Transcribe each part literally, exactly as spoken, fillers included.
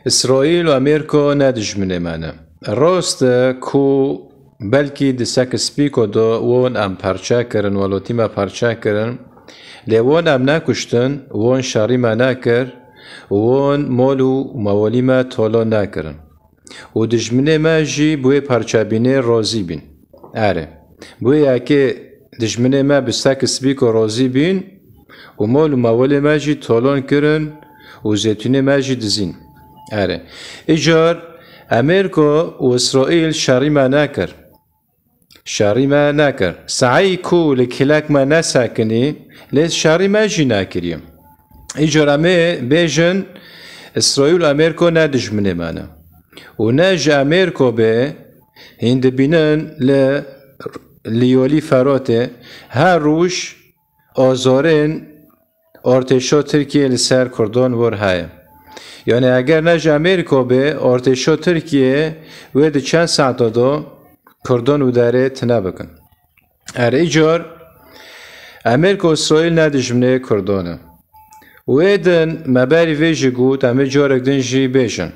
Îsraîl û Amerîka ne dijminê me ne. Rast e ku belkî di Sek Spîko de won em parçe kirin, welatî me parçe kirin, lê won em nekuştin, won şerî me nekir, won mol û mewalî me talo nekirin. Û dijminê me jî bi wê parçebînê razî bîn. Erê. Bi wê yekê dijminê me bi Sek Spîko razî bîn û mol û mewalê me jî talon kirin û zêtûnê me jî dizîn. Erê. Îcar Amerîka û Îsraîl şerî me nekir. Şerî me nekir. Saî ku li kilek me nesekinî, lê şerî me jî nekiriye. Îcar em ê bêjin, Îsraîl û Amerîka ne dijminê me ne. Û ne ji Amerîka bê, hîn dibînin li, li yolî Feratê her roj azarên artêşa Tirkiyê li ser Kurdan wir heye. Yani eger ne ji Amerîka bê, artêşa Tirkiyê wê di çend saeta de Kurdan û derê tine bikin. Erê, îcar Amerîka û Îsraîl ne dijminê Kurdan e. Û ê din me berî vê jî got, em ê carek din jî bêjin.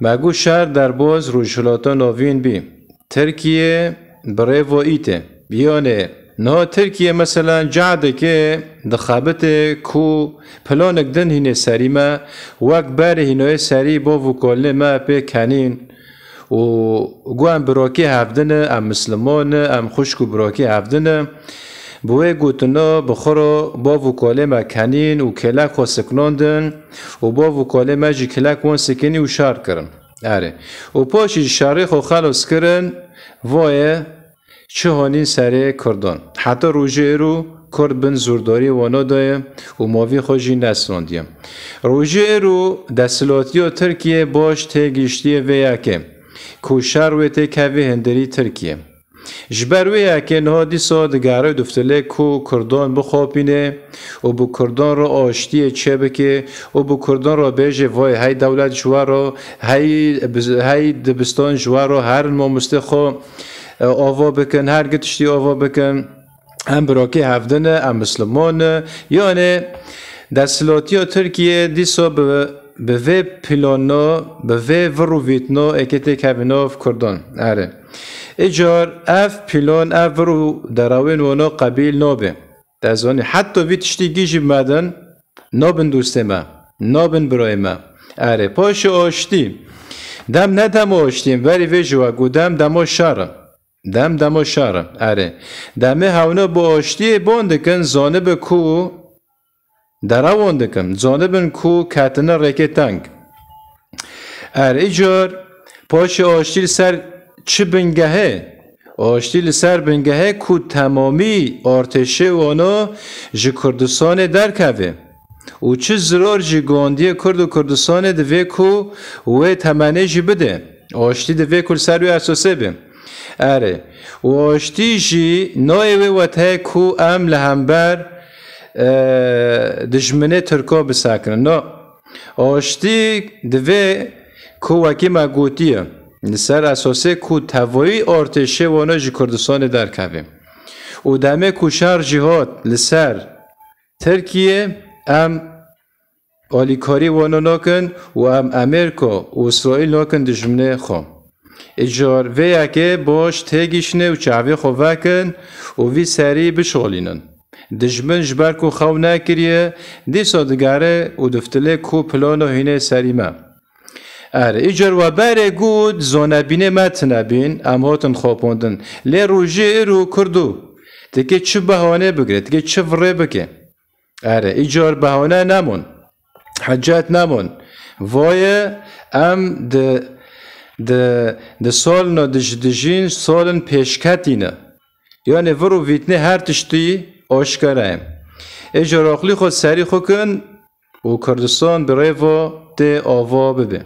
Me got şer derbaz Rojhilata Navîn bî. Tirkiye bi rêva îtê. Yanê niha Tirkiye meselen cahdekê dixebitê ku planek din hînê serî me, wek berê hînoyê serî bav û kalê me pê kenîn û gu em birokê hevdin e, em misliman e, em xwişk û birokê hevdin e. Bi wê gotina bi xwe re bav û kalê me kenîn û kêlek xwe siknandin û bav û kalê me jî kêlek wan sikinî û şer kirin. Erê. Û paşî ji şerê xwe xelas kirin, vaye çi hanîn serê Kurdan. Heta rojê îro Kurd bin zordariyê wana de ye û mavî xwe jî neslandiye. Rojê îro desthilatiya Tirkiye baş têgihiştiye vê yekê ku şer wê têkevê hundirî Tirkiye. Ji ber wê yekê niha dîsa digere û diftilê ku Kurdan bixapîne û bi Kurdan re aştiyê çêbike û bi Kurdan re bêje, vay hey dewlet ji we re, hey biz-, hey dibistan ji we re, herin mamostê xwe, e, ava bikin, her gi tiştî ava bikin. Em birokê hevdin e, em misliman e. Yanê desthilatiya Tirkiye dîsa bi, bi vê plana, bi vê vir û vîtna êkê têkevî nav Kurdan. Erê. Îcar ev plan, ev vir û derawên wana qebîl nabe. Te zanî, heta vî tiştî gî jî medin, nabin dostê me, nabin birayê me. Erê, paşê aştî. Dem ne dema aştî ye, berî vê jî we got dem, dema şer e. Dem, dema şer e. Erê. Demê hewna bi aştiyê bon dikin, zanibe ku derewan dikin. Zanibin ku ketine rêkê teng. Erê, îcar paşê aştî li ser çi bingehê? Aştî li ser bingehê ku temamî artêşê wana ji Kurdistanê derkeve. Û çi zirar jî gondiyê Kurd û Kurdistanê divê ku wê temenê jî bide. Aştî divê ku li ser wê esasê be. Erê. Û aştî jî nayê wê weteyê ku em li hember, e, dijminê Tirka bisekinin. Na. Aştî divê ku wekî me gotiye, li ser esasê ku tevayî artêşê wana ji Kurdistanê derkeve. Û demê ku şer jî hat li ser Tirkiye, em alîkarî wana nakin û em Amerîka û Îsraîl nakin dijminê xwe. Îcar vê yekê baş têgihiştin û çavê xwe vekin û vî serî bişolînin. Dijmin ji ber ku xew nekiriye, dîsa digere û diftilê ku plano hînê serî me. Erê, îcar we berê got, zonebînê me tine bîn, em hatin xapandin. Lê rojê îro Kurdo, dike çi behane bigire, dike çi virê bike. Erê, îcar behane nemon. Hecet nemon. Vaye em di, di, di salina dij-, dijîn salin pêşketî ne. Yanê vir û vîtnê her tiştî aşkere ye. Îcar aqlî xwe serî xwe kin û Kurdistan bi rêva tê ava bibe.